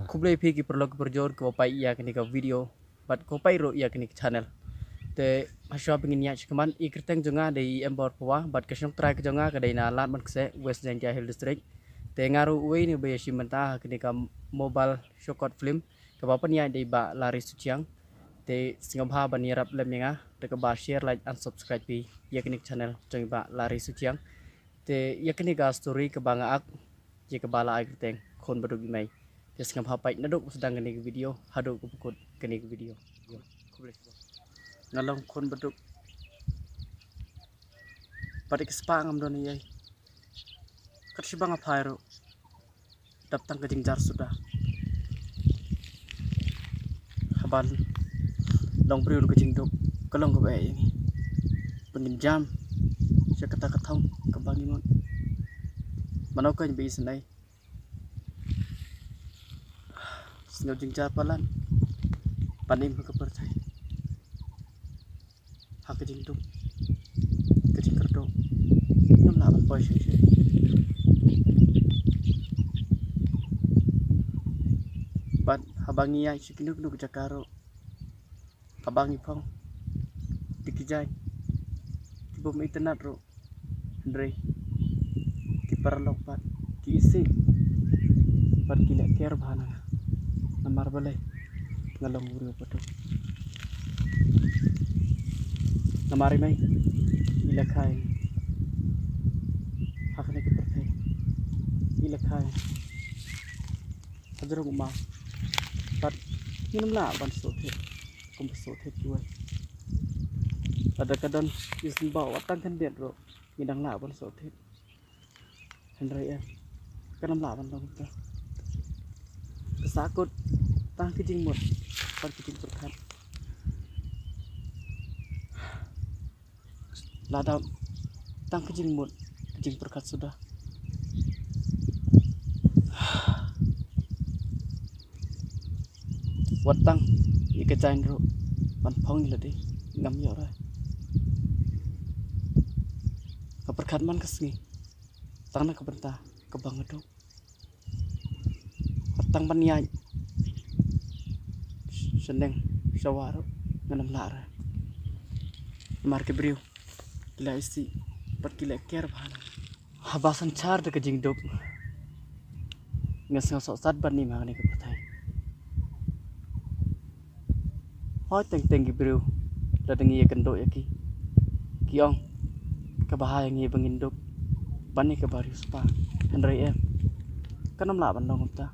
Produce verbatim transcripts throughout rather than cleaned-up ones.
Khublei phi ki paralok ki parajor kiba peit ïa kane ka video bad kiba peit ruh ïa kane ka channel. Te hashwa ba ngin ïaid shakhmat, i kyrteng jong nga dei i Embor Phawa bad ka shnong trai ka jong nga ka dei na Ladbankse, West Jaintia Hills District. Te nga ruh uwei na kiba ïashim bynta ha kane ka mobile shortcut film kaba pynïaid da i Bah Larry Suchiang. Te sngewbha ban ïarap lem ïa nga da kaba share, like and subscribe phi ïa kane ka channel jong i Bah Larry Suchiang. Te ïa kane ka story kaba nga act, ïa kaba la ai kyrteng Khun Baduk Imei. Te sngewbha peit naduh ba sdang kane ka video haduh kaba kut kane ka video. Khublei shibun. Nga long khun baduk. Bad ïa ka spah ngam don ei ei. Kat shibang nga phai ruh, dap tang ka jingjar suda. Haba long briew da ka jingduk, ka long kaba eh ïa ngi ba ngin jam sha kata ka thong kaba ngi mut. Mano kein ba isynei. Sngew jingjar palat ban im ha ka pyrthei ha ka jingduk, ka jingkyrduh. Ngam lah ban poi shisha. Bad haba ngi ïaid sha kino kino ki jaka ruh, haba ngi phong da ki jaiñ kiba ym itynnad ruh, hynrei ki paralok pat ki isih bad ki leh care bha na nga. Namar balei? Nga long u briew baduk. Namar i mei i la kha ïa ngi ha kane ka pyrthei, i la kha ïa ngi hajrong u maw. Bad ngin ym lah ban sngewthuh kumba sngewthuh kiwei. Lada ka don ki symbai wat tang khyndiat ruh, ngi dang lah ban sngewthuh. Hynrei em, kan ym lah ban long kumta. Ka sahkut tang ka jingmut bad ka jingpyrkhat. Lada tang ka jingmut, ka jingpyrkhat suda, wat tang ïa ka jaiñ ruh ban phong ïa lade, ngam ïoh re. Nga pyrkhat man ka sngi tang na ka bynta kaba nga duk. Wat tang ban ïaid sha neng sha wah ruh ngan ym lah re. Namar ki briew ki la isih bad ki la care bha na nga. Haba synshar da ka jingduk, nga sngew sohsat ban im ha kane ka pyrthei. Hooid, teng teng ki briew, lada ngi ïakynduh ïa ki, ki ong kaba bha ïa ngi ba ngin duk ban ïa kaba riewspah. Hynrei em, kan ym lah ban long kumta.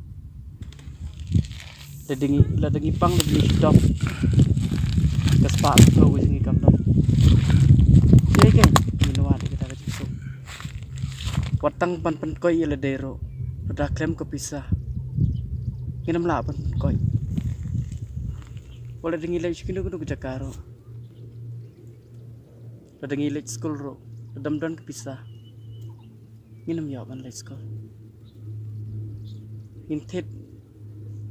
Lada ngi, lada ngi pang, lada ngi shitom, ka spah ka suk ka jong ngi kam don. Te kein ngin wad ïa kata ka jingsuk. Wat tang ban pynkoit ïa lade ruh, lada khlem ka pisa ngin ym lah ban pynkoit. Wat lada ngi leit sha kino kino ka jaka ruh, lada ngi leit skul ruh, lada ym don ka pisa ngin ym ïoh ban leit skul. Ngin thied,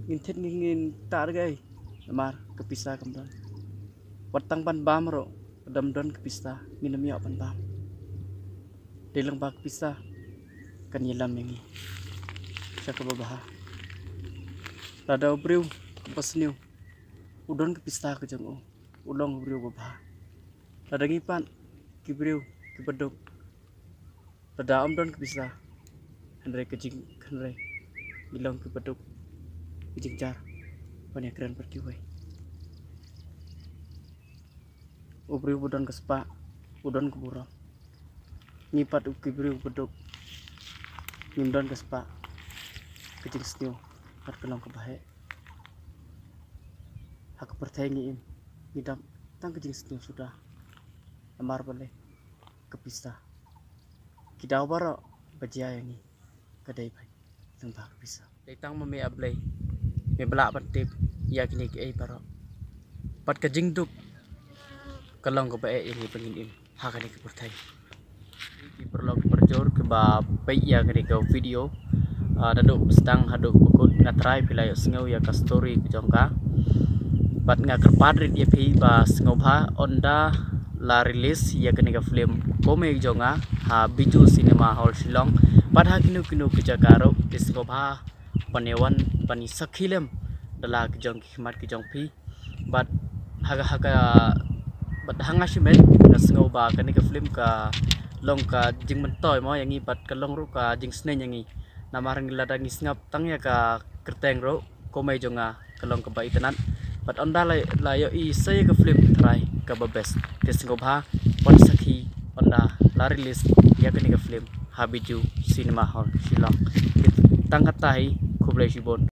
ngin thied, ngin, ngin tah da kaei namar ka pisa kam don. Wat tang ban bam ruh, lada ym don ka pisa ngin ym ïoh ban bam. Dei lang ba ka pisa kan ïalam ïa ngi sha kaba bha. Lada u briew uba sniew u don ka pisa ka jong u, u long u briew uba bha. Lada ngi pat ki briew kiba duk, lada ym don ka pisa, hynrei ka jing, hynrei ngi long kiba duk, ka jingjar ban ïakren bad kiwei. U briew uba don ka spah u don ka burom. Ngi pat u, ki briew ba duk, ngim don ka spah, ka jingsniew bad ka long kaba heh. Ha ka pyrthei ngi im, ngi dap tang ka jingsniew suda. Namar balei? Ka pisa. Ki daw baroh ba jia ïa ngi ka dei ba lyngba ka pisa. Dei tang ma me, A Blei, me ba lah ban tip ïa kine kiei baroh. Bad ka jingduk ka long kaba eh ïa ngi ba ngin im ha kane ka pyrthei. Ki paralok ki parajor kiba peit ïa kane ka video, ah, naduh ba sdang haduh ba kut, nga tharai phi la ïohsngew ïa ka story ka jong ka. Bad nga kyrpad rit ïa phi ba sngewbha, ynda la release ïa kane ka film Kmie jong nga ha Bijou Cinema Hall Shillong bad ha kino kino ki jaka ruh, phi sngewbha ban ïa wan ban ïa sakhi lem da la ki jong ki khmat ki jong phi. Bad ha ka, ha ka, bad ha nga shimet nga sngew ba kane ka film ka long ka jingmyntoi mo ïa ngi bad ka long ruh ka jingsneng ïa ngi. Namar ngi lada ngi sngap tang ïa ka kyrteng ruh kumne jong nga ka long kaba itynnad. Bad ynda la, la ïohi sa ïa ka film trai kaba best. Te sngewbha peit sakhi ynda la release ïa kane ka film ha Bijou Cinema Hall Shillong. Te tang katta hi, khublei shibun.